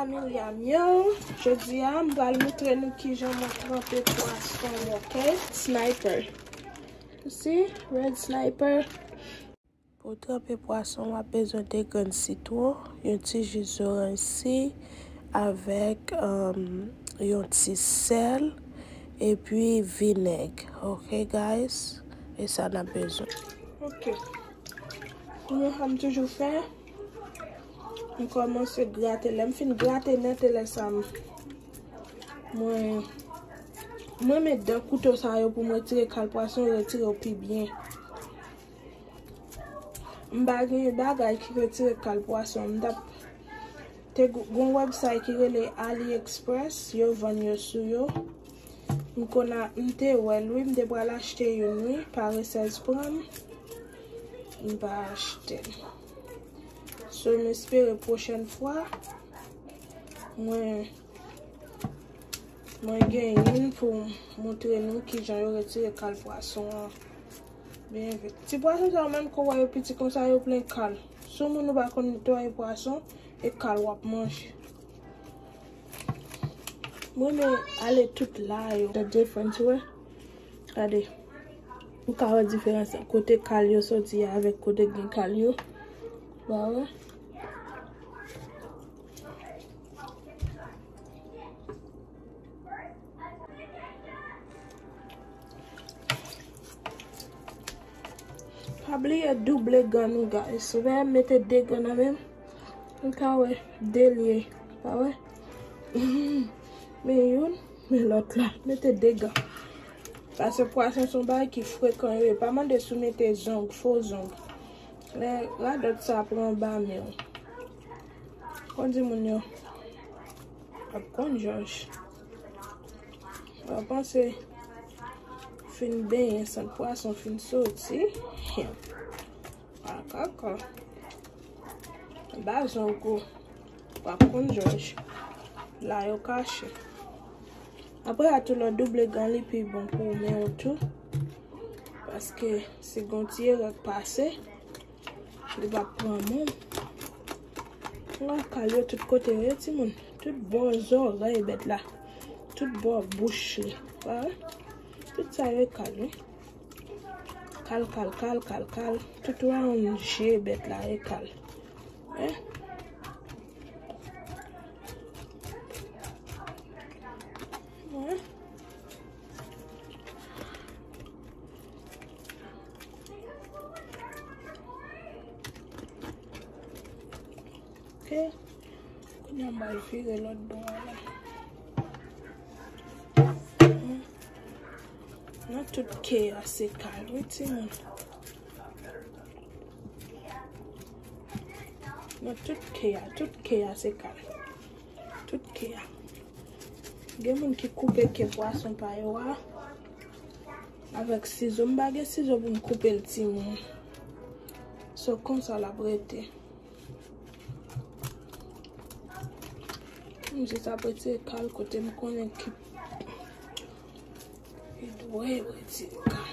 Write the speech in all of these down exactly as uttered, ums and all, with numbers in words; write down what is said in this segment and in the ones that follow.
Myriam yo, jodi a m pral montre nou kijan mwen tranpe pwason m, ok? Sniper. You see? Red sniper. Pou tranpe pwason, w ap bezwen de grenn sitwon, yon ti ji zoranj si, avèk, um, yon ti sèl, epi vinèg. Ok, guys? E sa n ap bezwen. Ok. Kounye a sa m toujou fè, m kòmanse grate. Lè m fin grate nèt, e lè sa m, mwen, mwen met dan kouto sa yo pou m retire kal pwason, retire yo pi byen. M pa gen bagay ki retire kal pwason. M t ap te gon website ki rele AliExpress, yo vann yo sou yo. M konn a, m te wè l wi, m te pral achte youn wi, paresèz pran m, m pa achte l. So, m espere pwochèn fwa, mwen, mwen gen youn pou montre nou kijan yo retire kal pwason an byen vit. Ti pwason sa yo menm, kou w wè yo piti konsa, yo plen kal. Si w moun ou pa konn netwaye pwason, e kal w ap manje. Mwen men ale tout la yo. The difference, wè. Gade. Ou ka wè diferans kote kal yo soti a avèk kote gen kal yo. Ba wè. Pa bliye double gan nou, guys. Ou wè, mete de gan nan men m. Ou ka wè, de l ye. Pa wè? Men youn, men lòt la. Mete de gan. Paske pwason se yon bagay ki frekan yo ye. Pa mande si w mete zong, fo zong. Lè radòt sa pran anba men w. Kòm di moun yo, w ap konn jòj. W ap panse fin benyen, sant pwason fin soti. Akaka. Anba zong ou. W ap konn jòj. La yo kache. Apre a tou lè w double gan li pi bon pou men w tou. Paske si gon ti erè k pase, li p ap pran moun. Wè kal yo tout kote yo ye timoun. Tout bò zòrèy bèt la. Tout bò bouch li. Wè. Tout sa yo e kal wi. Kal, kal, kal, kal, kal. Tout round je bèt la e kal. Wè. Wè. Ok. Kounye a m pral vire lòt bò a la. Nan tout ke a se kal wi timoun. Nan tout ke a, tout ke a se kal. Tout ke a. Gen moun ki koupe ke pwason pa yo a avèk sizo. M pa gen sizo pou m koupe l timoun. So konsa l ap rete. M jis ap retire kal kote m konnen ki, ki dwe retire kal.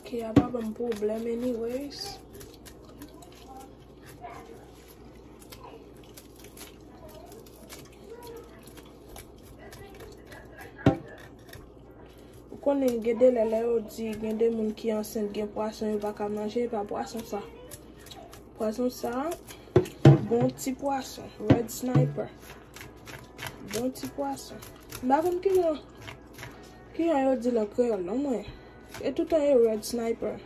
Ke a pa ban m pwoblèm anyways. Ou konnen gen de lè, lè yo di gen de moun ki ansent, gen pwason yo pa ka manje, e pa pwason sa. Pwason sa, bon ti pwason, red sniper. Bon ti pwason. M pa konn kijan, kijan yo di l an kreyòl non mwen. E toutan e red sniper.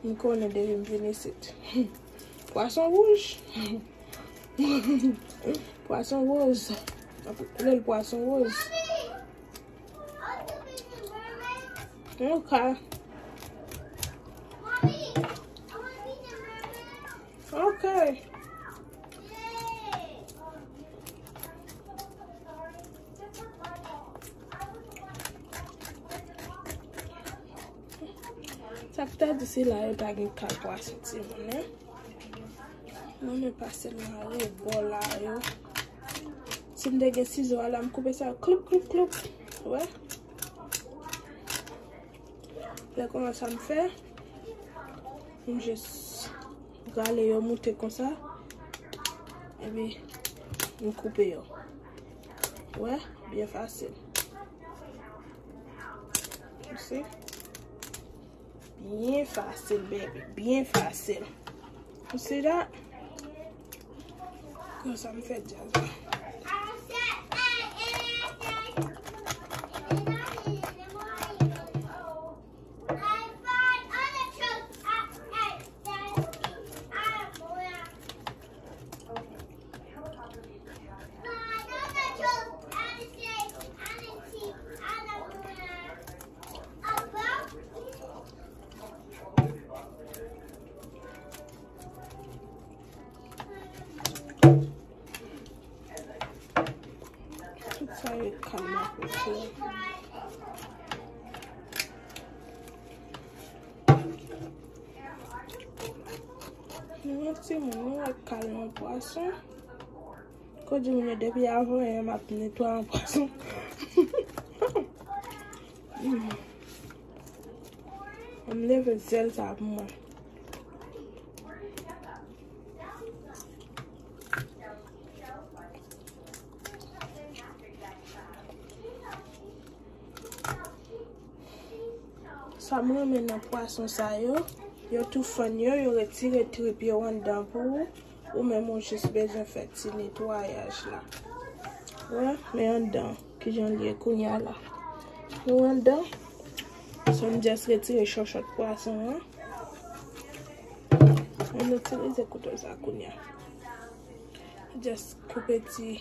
M konnen depi m vin isit. Pwason wouj. Pwason woz. Rele l pwason woz. Ok. Ok. Sa pou ta di si la yo ta gen kal pwason timoun, en? Mwen men pase nan rebò la yo. Si m te gen sizo a la, m koupe sa kloup, kloup, kloup. Wè. Lè koman sa m fè? M jis rale yo moute konsa. Epi, M koupe yo. Wè, byen fasil. You see? Byen fasil, baby. Byen fasil. You see that? Konsa m fè djaz la. Tout sa yo kal nan pote. Nou wè timoun, nou wè kal nan pwason. Ko di moun yo depi avan yè m ap netwaye yon pwason. M leve sèl sa pou mwen. Sa m renmen nan pwason sa yo, yo tou fann yo, yo retire trip yo anndan pou ou, ou menm ou jis bezwen fè ti netwayaj la. Wè, men anndan, kijan l ye kounye a la. Nou anndan, so m just retire chòchòt pwason an. M itilize kouto sa kounye a. Just koupe ti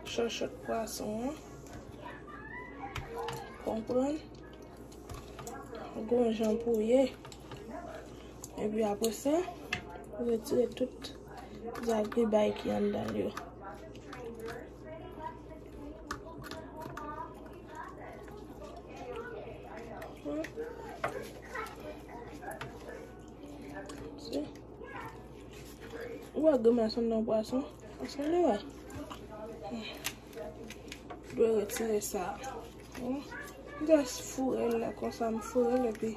chòchòt pwason an. Konprann? Gon jan pou ye. Epi apre sa, retire tout zagri bay ki anndan l yo. Ou wè grenmès anndan pwason? Èske nou wè? Dwe retire sa. Hmm. M just foure l la konsa, m foure l epi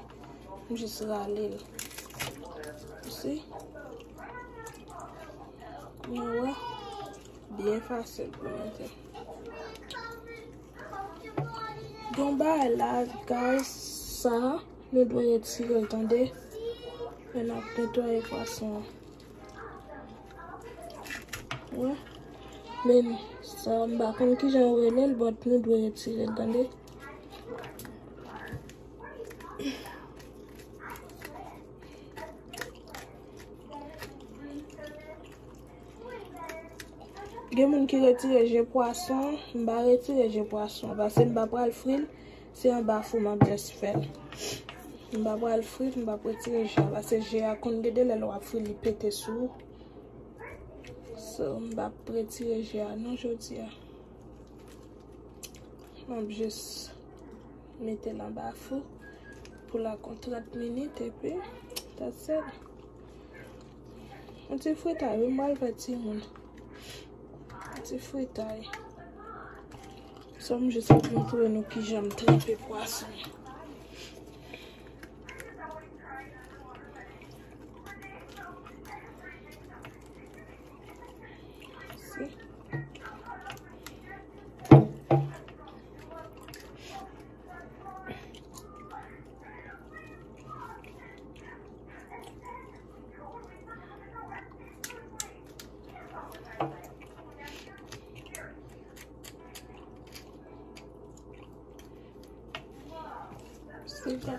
m just rale l. You see? Nou wè? Byen fasil pou mete. Gen yon bagay la, guys, sa, nou dwe retire l, tande. Lè n ap netwaye pwason an. Wè. Men, sa, m pa konn kijan yo rele l, but nou dwe retire l, tande. Gen moun ki retire je pwason, m pa retire je pwason, paske m pa pral fri l, se anba fou m ap just fè l. M pa pral fri l, m p ap retire je a, paske je a konn gen de lè lè w ap fri l, li pete sou ou. So, m p ap retire je a non jodi a. M ap jis mete l anba fou pou l ak yon trant minit, epi that's it. Yon ti fritay, wi, m pral fè timoun. Yon ti fritay. So, m jis ap montre nou kijan m tranpe pwason. Si. Sèl la.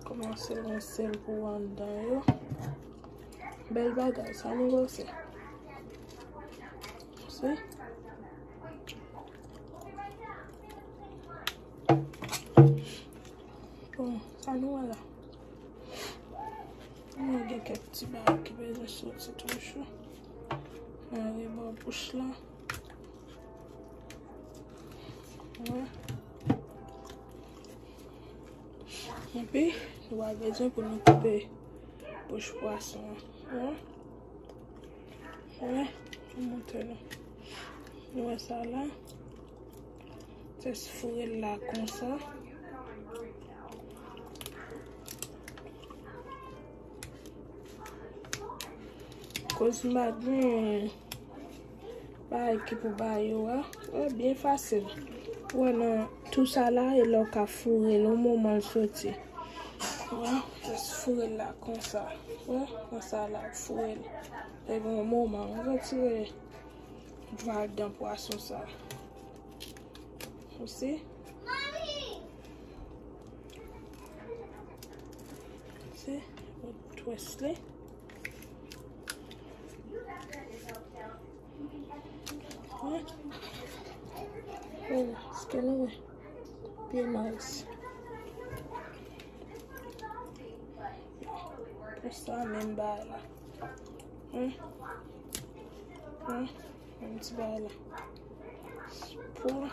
Kòmanse rense l pou anndan yo. Bèl bagay, sa nou rense. Si. Bon, sa nou wè la. Nou gen kèk ti bagay ki bezwen soti toujou. Nan rebò bouch la. Wè. Epi, nou pa bezwen pou nou koupe bouch pwason an. Wè. Wè, pou montre nou. Nou wè sa la. Just foure l la konsa. Koz m pa gen Bagay ki pou ba yo a, wè, byen fasil. Wè, nan tou sa la, e la w ka foure l, yon moman l soti. Wè, jis foure l la konsa. Wè, konsa la, foure l. Epi yon moman, w retire dwa dan pwason sa. Ou si? Si? Ou twist li. Wè. Wè, èske nou wè? Byen nice. Pou sa, menm bagay la. Hum. Hum. Menm ti bagay la. Pou.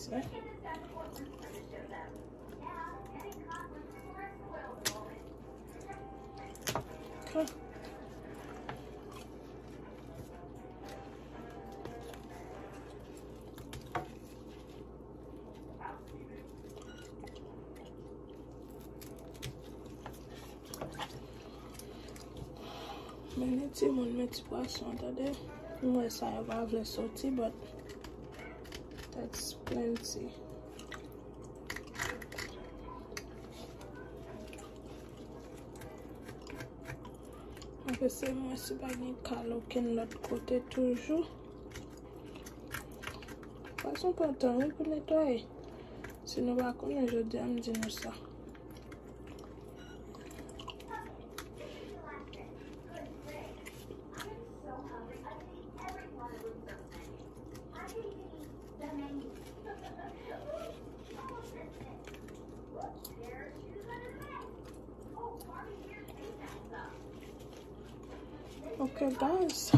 Sa. Men timoun, men ti pwason, tande. M wè sa yo pa vle soti, but that's plenty. Anfen, se mwen si pa gen kal okenn lòt kote toujou. Pwason pran tan, wi, pou netwaye. Si nou pa konnen, jodi a m di nou sa. Okay, guys.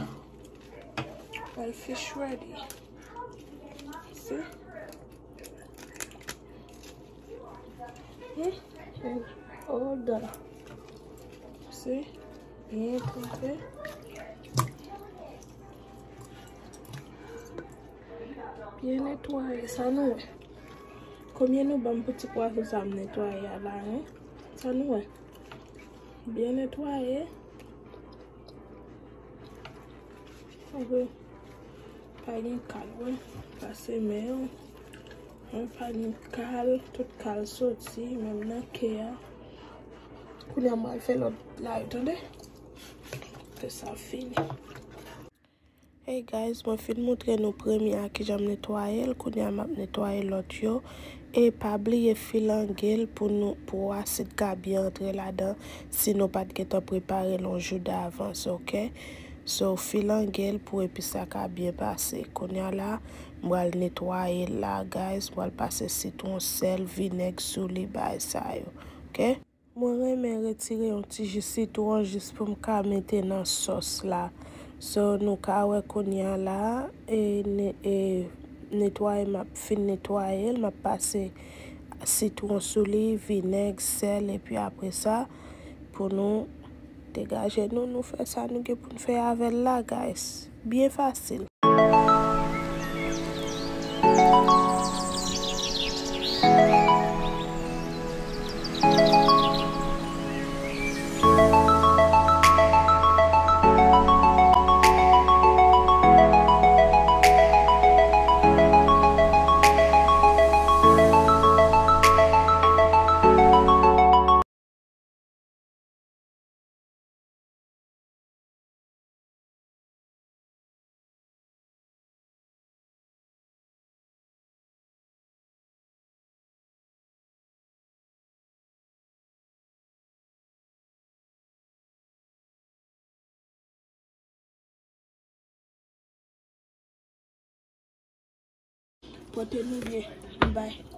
Well, fish ready. See? Hmm? Oh, da. See? Byen trempe. Byen netwaye, sa nou wè. Konbyen nou ban m pou ti pwason sa m netwaye a la, hein? Sa nou wè. Byen netwaye. Anfen, pa gen kal, wè. Pase men yo. Mwen pa gen kal, tout kal soti, menm nan ke a. Kounye a m al fè lòt la, tande. Ke sa fini. Hey guys, mwen fin moutre nou premye a kijan m netwaye l, kounye a m ap netwaye lòt yo. E pa bliye filange l pou nou, pou asid ka byen antre ladan, si nou pa t gentan prepare l yon jou davans, oke? So, filange l pou epis la ka byen pase. Kounye a la, m pral netwaye l la, guys. M pral pase sitwon, sèl, vinèg sou li, bagay sa yo. Oke? Mwen renmen retire yon ti ji sitwon jis pou m ka mete nan sòs la. So, nou ka wè kounye a la, e, ne-, e, netwaye, m ap fin netwaye l, m ap pase sitwon sou li, vinèg, sèl, epi apre sa, pou nou degaje nou, nou fè sa nou gen pou n fè avè l la, guys. Byen fasil. Pote nou byen, m bay.